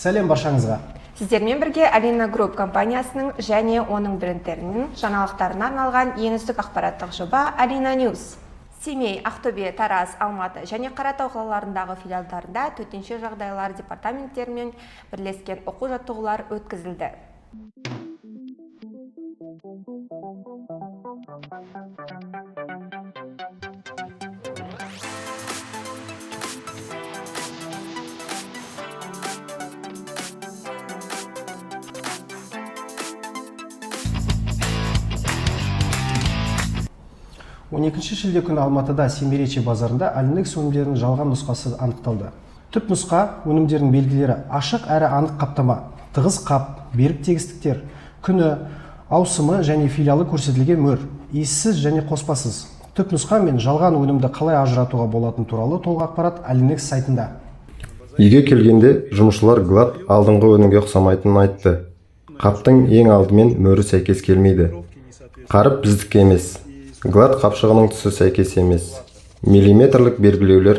Сәлем баршаңызға. Сіздермен бірге Алина Group компаниясының және оның брендтерінің жаңалықтарына арналған ең үздік ақпараттық жоба Алина News. Семей, Ақтөбе, Тараз, Алматы және Қаратау қалаларындағы филиалдарында төтенше жағдайлар департаменттерімен бірлескен оқу-жаттығулар өткізілді. 12 шілде күні Алматыда Семиречье базарында Алинекс өнімдерінің жалған нұсқасы анықталды. Түп нұсқа өнімдерінің белгілері: ашық әрі анық қаптама, тығыз қап, берік тегістіктер, күні, ауысымы және филиалы көрсетілген мөр, иіссіз және қоспасыз. Түп нұсқа мен жалған өнімді қалай ажыратуға болатыны туралы толық ақпарат Алинекс сайтында. Үйге келгенде жұмысшылар Глад алдыңғы өнімге ұқсамайтынын айтты. Қаптың ең алдымен мөрі сәйкес келмейді. Қаріп біздікі емес. Глад қапшығының түсі сәйкес емес. Миллиметрлік белгілеулер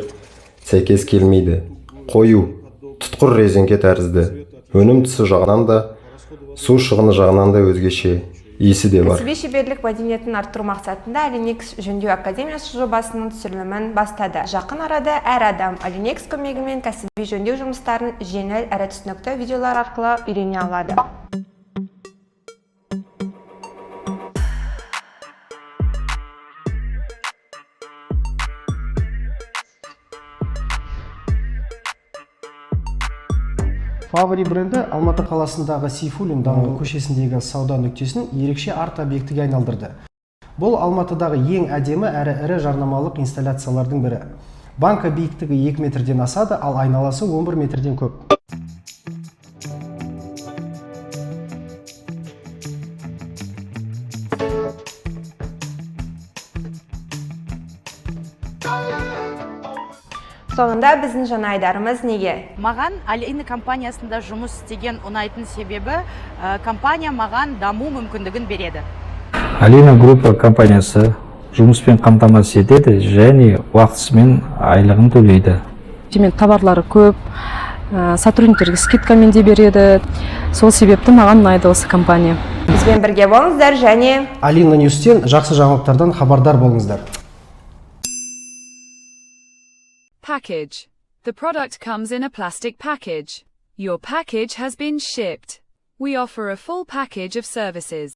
сәйкес келмейді. Қою, тұтқыр резеңке тәрізді. Өнім түсі жағынан да, су шығыны жағынан да өзгеше. Иісі де бар. Кәсіби шеберлік мәдениетін арттыру мақсатында Алинекс жөндеу академиясы жобасының түсірілімін бастады. Жақын арада әр адам Алинекс көмегімен кәсіби жөндеу жұмыстарын жеңіл әрі түсінікті видеолар арқылы үйрене алады. Фавори бренді Алматы қаласындағы Сейфуллин даңғылы көшесіндегі сауда нүктесін ерекше арт-объектіге айналдырды. Бұл Алматыдағы ең әдемі әрі ірі жарнамалық инсталляциялардың бірі. Банка биіктігі 2 метрден асады, ал айналасы 11 метрден көп. Соңында біздің жаңа айдарымыз неге? Маған Алина компаниясында жұмыс істеген ұнайтын себебі, компания маған даму мүмкіндігін береді. Алина Группа компаниясы жұмыспен қамтамасыз етеді және уақытысымен айлығын төлейді. Мен товарлары көп, сотрудниктерге скидкамен де береді. Сол себепті маған ұнайды осы компания. Бізбен бірге болыңыздар және Алина Ньюстен жақсы жаңалықтардан хабардар болыңыздар. Package. The product comes in a plastic package. Your package has been shipped. We offer a full package of services.